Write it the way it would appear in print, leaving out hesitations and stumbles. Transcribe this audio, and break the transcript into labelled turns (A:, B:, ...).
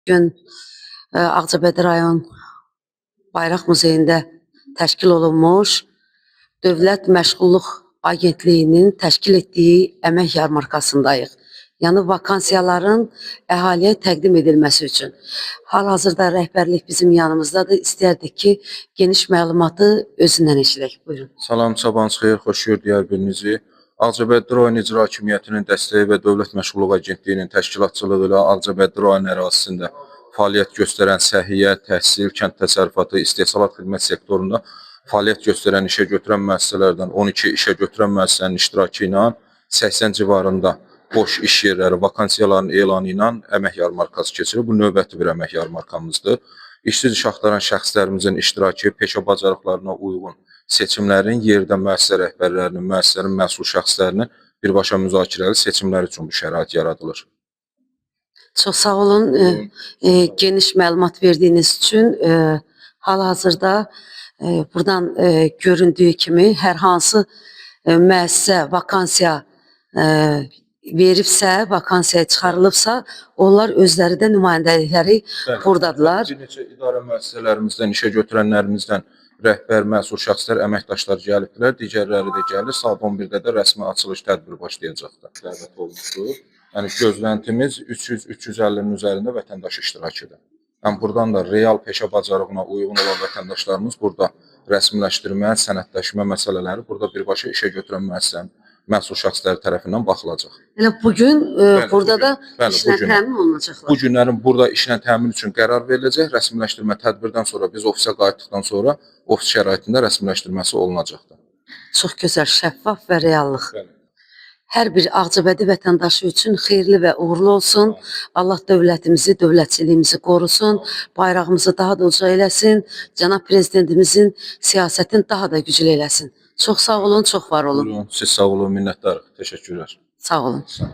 A: Bugün Ağcabədi rayon Bayraq Muzeyində təşkil olunmuş Dövlət Məşğulluq Agentliyinin təşkil etdiyi əmək yarmarkasındayıq. Yəni vakansiyaların əhaliyə təqdim edilməsi üçün. Hal-hazırda rəhbərlik bizim yanımızdadır. İstərdik ki, geniş məlumatı özündən eşidək. Buyurun.
B: Salam, sabahınız xeyir, xoş gördük hər birinizi. Ağcabədi rayon İcra Hakimiyyətinin dəstəyi və Dövlət Məşğulluq Agentliyinin təşkilatçılığı ilə Ağcabədi rayon ərazisində fəaliyyət göstərən səhiyyə, təhsil, kənd təsərrüfatı, istehsalat xidmət sektorunda fəaliyyət göstərən işə götürən müəssisələrdən 12 işə götürən müəssisənin iştirakı ilə 80 civarında boş iş yerləri, vakansiyaların elanı ilə əmək yarmarkası keçirilir. Bu növbəti bir əmək yarmarkamızdır. İşsiz iş axtaran şəxslərimizin iştirakı peşə bacarıqlarına uyğun seçimlərin yerdə müəssisə rəhbərlərinin, müəssisənin məsul şəxslərinin birbaşa müzakirəli seçimləri üçün bu şərait yaradılır.
A: Çox sağ olun, geniş məlumat verdiyiniz üçün. Hal-hazırda buradan göründüyü kimi hər hansı müəssisə vakansiya veribsə, vakansiyaya çıxarılıbsa, onlar özləri də nümayəndəlikləri
B: Bəli.
A: buradadılar.
B: Bir neçə idarə müəssisələrimizdən, işə götürənlərimizdən rəhbər, məsul şəxslər, əməkdaşlar gəlibdilər, digərləri də gəlir. Saat 11-də də rəsmi açılış tədbiri başlayacaqdır. Dəvət olunmuşdur. Yəni gözləntimiz 300-350-nin üzərində vətəndaş iştirak edir. Yəni buradan da real peşə bacarığına uyğun olan vətəndaşlarımız burada rəsmiləşdirmə, sənədləşmə məsələləri burada birbaşa işə götürən müəssisənin məsul şəxsləri tərəfindən baxılacaq.
A: Elə bugün
B: Bəli,
A: burada
B: bugün.
A: da
B: Bəli,
A: işlə
B: bu gün.
A: təmin olunacaqlar.
B: Bu günlərin burada işlə təmin üçün qərar veriləcək. Rəsmiləşdirmə tədbirdən sonra biz ofisə qayıtdıqdan sonra ofis şəraitində rəsmiləşdirməsi olunacaqdır.
A: Çox gözəl, şəffaf və reallıq.
B: Bəli.
A: Hər bir Ağcabədi vətəndaşı üçün xeyirli və uğurlu olsun. Allah dövlətimizi, dövlətçiliyimizi qorusun, bayrağımızı daha da uca eləsin, cənab prezidentimizin siyasətini daha da güclü eləsin. Çox sağ olun, çox var olun.
B: Buyurun, siz sağ olun, minnətdarıq. Təşəkkürlər.
A: Sağ olun.
B: Sağ olun.